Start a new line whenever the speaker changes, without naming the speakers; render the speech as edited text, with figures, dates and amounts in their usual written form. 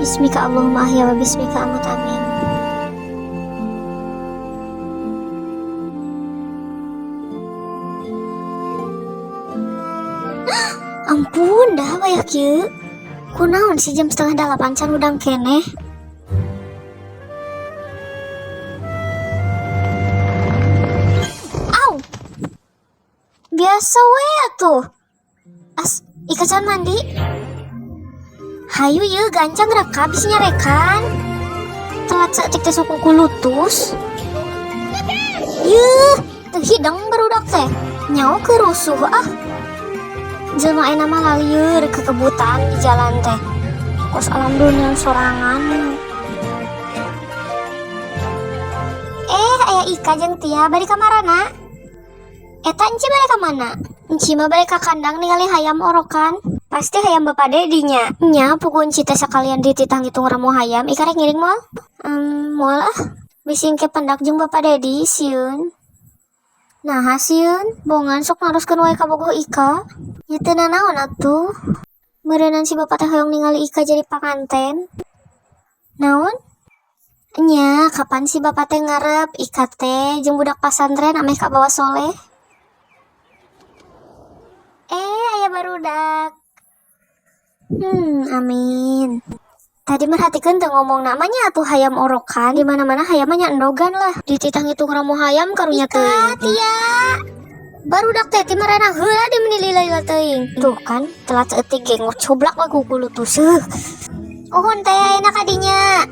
Bismika Allahumma ahya wa bismika amut, amin. Ampun dah, wayah kieu. Kunaon sih jam 7.30 can hudang keneh? Au. Biasa we atuh. As, Ika can mandi. Hayu yeuh, gancang reka bisi nyarekan. Telat saeutik teh sok kukulutus. Yeuh, teu hideng barudak teh. Nyaho keur rusuh ah. Jelma ayeuna mah lalieur kekebutan di jalan teh. Kos alam dunia sorangan. Eh, aya Ika jeung Tia, bari ka marana? Eta Enci bade ka mana? Enci mah bade ka kandang ningali hayam orokan. Pasti hayam Bapak Dedi nya. Nya, puguh Enci teh sakalian dititah ngitung remo hayam. Ika rek ngiring moal? Moal ah. Bisi engke pendak jeung Bapak Dedi, sieun. Naha sieun? Bongan sok naroskeun wae kabogoh Ika. Nya teu nanaon atuh. Meureunan si bapak teh hoyong ningali Ika jadi panganten. Naon? Nya, kapan si bapak teh ngarep Ika teh jeung budak pasantren ameh kabawa soleh? Eh, aya barudak. Amin. Tadi merhatikeun teu ngomong namanya atuh hayam orokan, di mana-mana hayam mah nya endogan lah. Dititah ngitung ramo hayam karunya teuing. Tia. Barudak teh ti marana heula di meuni lila-lila teuing. Tuh kan, telat saeutik ge ngocoblak we kukulutus. Heuh. Uhun teh ayeuna ka dinya.